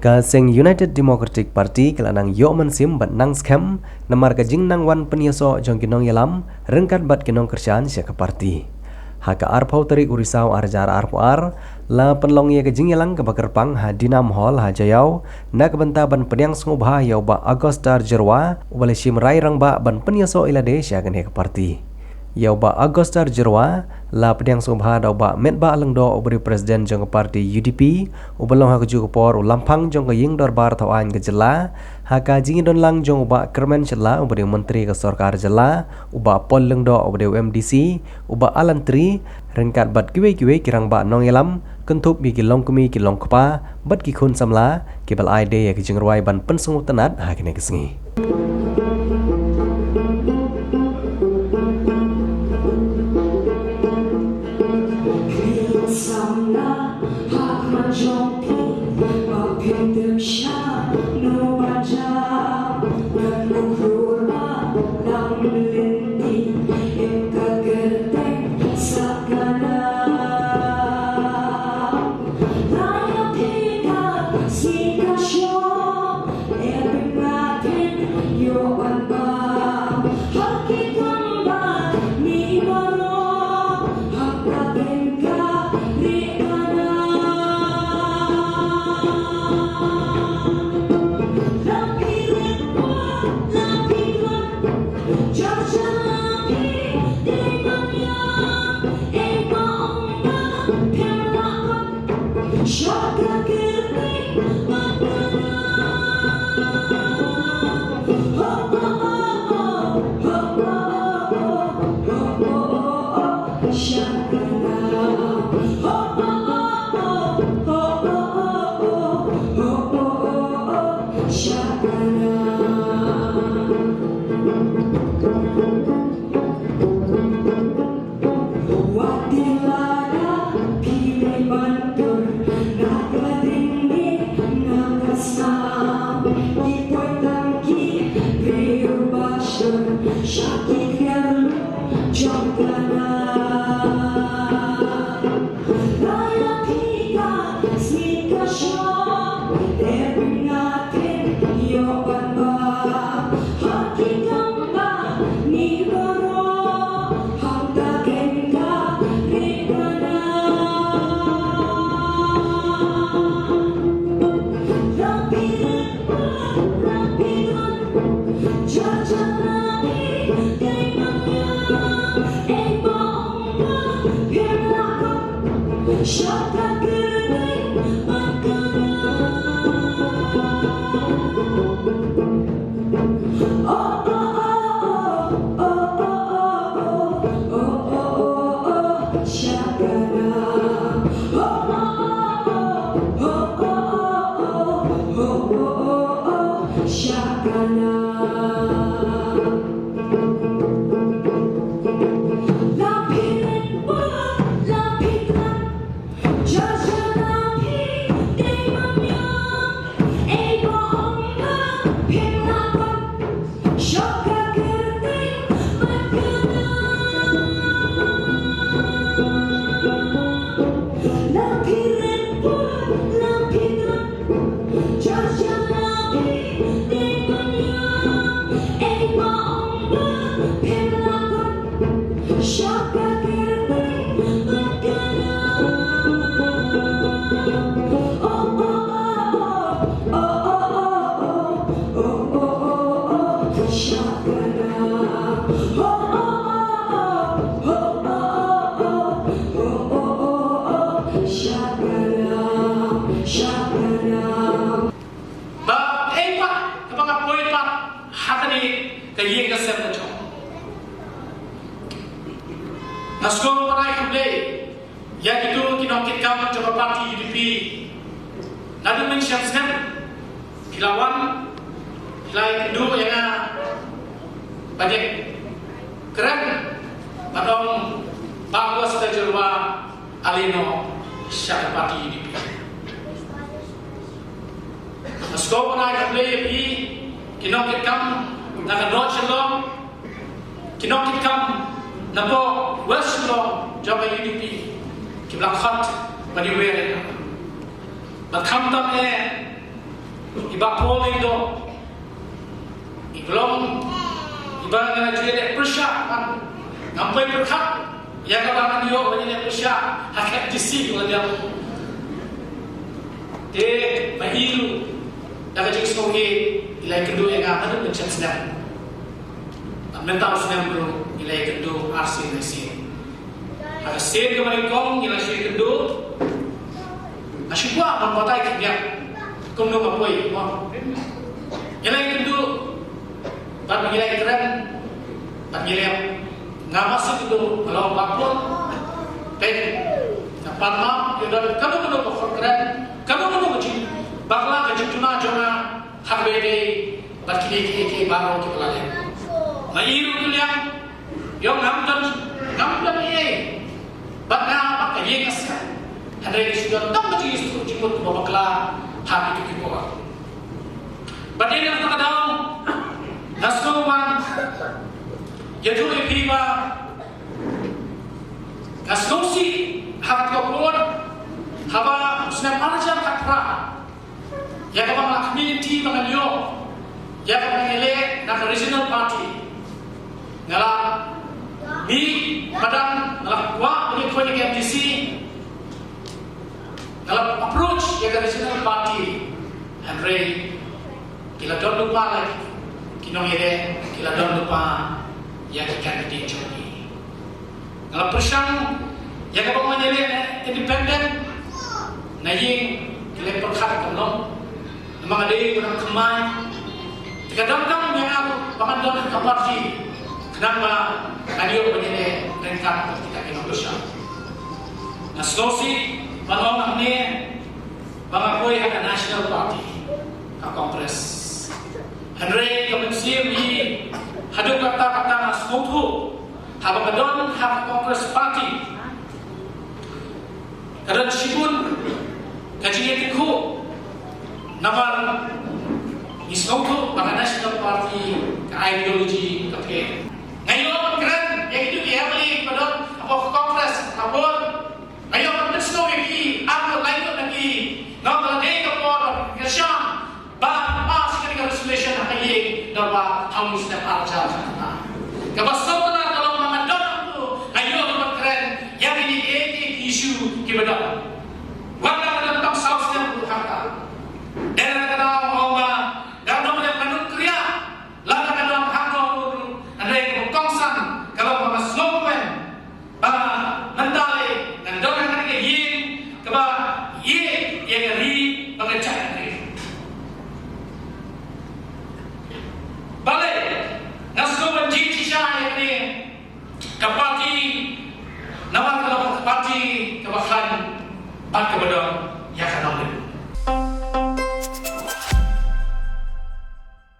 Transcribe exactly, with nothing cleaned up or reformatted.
Ka seng United Democratic Party ka la nang ïoh mynsiem bad nang skhem namar ka jingnang wan pynïasoh jong ki nongïalam ryngkat bad ki nongkyrshan sha ka party. Ha ka arphew tarik u Risaw ar hajar arphew ar, la pynlong ïa ka jingïalang kaba kyrpang ha Dinam Hall ha Jaïaw, na ka bynta ban pdiang sngewbha ïa u Bah Augustar Jyrwa, uba la shim rai rangbah ban pynïasoh ïa lade sha kane ka party. Ïa u Bah Augustar Jyrwa, la pdiang sngewbha da u Bah Metbah Lyngdoh uba dei u President jong ka party U D P, uba long ha kajuh ka por u lamphang jong ka Ïing Dorbar Thawaiñ ka jylla, ha ka jingïadonlang jong u Bah Kyrmen Shylla uba dei u Myntri ka Sorkar Jylla, u Bah Paul Lyngdoh uba dei u M D C, u Bah Alan Tri, ryngkat bad kiwei kiwei ki rangbah nongïalam, kynthup ïa ki longkmie ki longkpa, bad ki khun samla, kiba la ai de ïa ka jingrwai ban pynsngewtynnad ha kane ka sngi. Ba ei pat kaba nga poi pat ha kane ka ïing ka sem ka jong. Nga sngewbha ban ai khublei ïa kito ki nongkitkam jong ka party U D P. Naduh mynshem snem ki la wan, ki la ïakynduh ïa nga ban ïakren ban ong ba Augustar Jyrwa ale noh sha ka party U D P. Nga sngewbha ban ai khublei ïa phi ki nongkitkam na ka North Shillong, ki nongkitkam na ka West Shillong jong ka U D P, kiba la khot ban ïawer ïa nga. Bad khamtam eh I Bah Paul Lyngdoh, i ba long, i ba nga la ju ïaleh pyrshah, ngam poi pyrkhat ïa kaba ngan ïoh ban ïaleh pyrshah ha ka M D C ba la dep. Te ma i ruh da ka jingsngewsih i la ïakynduh ïa nga haduh mynshem snem. Bad mynta u snem ruh i la ïakynduh arsien arsien. Ha ka sien kaba nyngkong ngi la shu ïakynduh, nga shu kwah ban batai khyndiat kumno nga poi, mo. Ngi la ïakynduh bad ngi la ïakren bad ngi la, nga masi kynduh nga long bapur. Peit, nga pan map ïa don kano kano ka khot kren, kano kano ka jingbakla, ka jingduna jong nga ha kaba ïadei bad kine kiei kiei baroh kiba la leh. Ma i ruh kylliang, ïoh ngam don, ngam don ei ei bad nga bad ka ïing ka sem. Hynrei ka shu don tang ka jingïasyllok jingmut kaba bakla ha kito ki por. Bad ïa kata ka daw nga sngewbha ban ïathuh ïa phi ba nga sngewsih ha kata ka por haba u snem ar hajar khatphra, ïa kaba nga la khmih lynti ba ngan ïoh ïa kaba ngan ïaleh na ka regional party. Nga la mih madan, nga la kwah ban ïakhun ïa ka M D C, nga la approach ïa ka regional party. Hynrei ki la don lypa la ki nongïaleh, ki la don lypa ïa ki candidate jong ki. Nga la pyrshang ïa kaba ngan ïaleh independent, na ïing ki la pyrkhat kam long. Namar nga dei u nongthymmai. Te ka donkam ïa nga ba ngan don ha ka party khnang ba ngan ïoh ban ïaleh ryngkat bad kita ki nongkyrshan. Nga sngewsih ban ong hangne ba nga poi ha ka National Party, ha Congress. Hynrei ka mynsiem hi haduh katta katta nga sngewthuh haba nga don ha ka Congress Party, ka don shibun ka jingïatyngkhuh. Namar ngi sngewthuh ba ka National Party ka ideology ka pher. Nga ïoh ban kren ïa kito ki M L A kiba don hapoh ka Congress, hapoh nga ïoh ban pynsngew ïa ki, ar ngut lai ngut na ki, nga ong ba la dei ka por ba phin kyrshan ba pass ïa kane ka resolution ha ka ïing dorbar ha u snem ar hajar khatphra. Kaba sngewtynnat ka long ba nga don hangne, nga ïoh ban kren ïa kine kiei kiei ki issue kiba don. Wat la ka don tang saw snem ruh hangta. Dei na kata nga ong ba nga don, nga nang kyrïah lada ka don hangne ruh, hynrei kaba kongsan ka long ba nga sngewkmen ba mynta lei ngan don ha kane ka ïing kaba ïeit ïa ka ri bad ka jaitbynriew. Balei nga sngewbha ban jied shisha ïa kane ka party? Namar ka long ka party kaba khlaiñ bad kaba don.